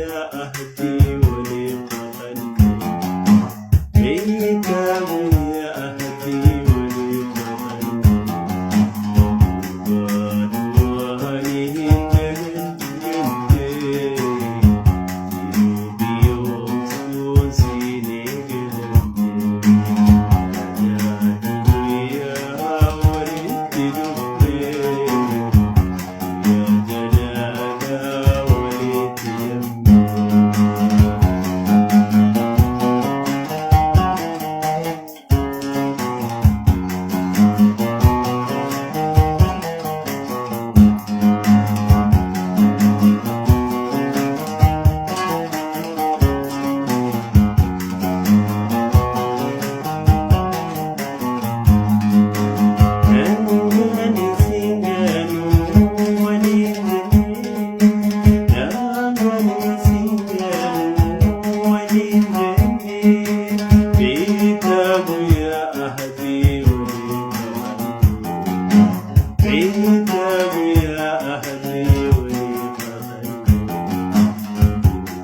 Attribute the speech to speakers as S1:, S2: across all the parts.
S1: Guyyaa ahdii waliif kakannee. Beeyta guyyaa ahdii waliif kakannee. Gurbaan waan hin daganne. Jiruu biyyoomsuun siin eegalamte. Yaada guyyaa walitti dhufnee. Guyyaa jalaalaa walitti yaamnee. Dhangaan siinganuu waliin jennee, dhangaan siinganuu waliin jennee, beektaa guyyaa ahdii waliin kakannee, beektaa guyyaa ahdii waliin kakannee,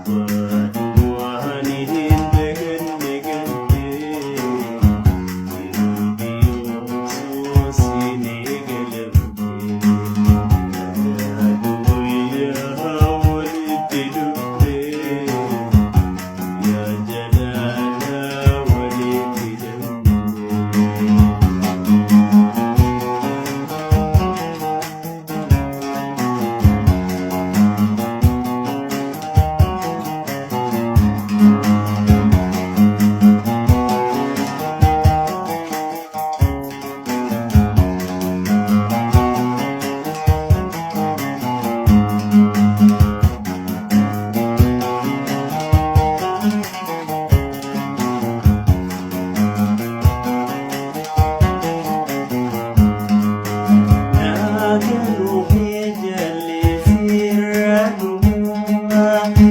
S1: gurbaan waan hin daganne gannee. Jiruu biyyoomsuun siin eegalamte. Yaada guyyaa walitti dhufnee. Guyyaa jalaalaa walitti damnee. Naagaruu jalli sirra dhumaa.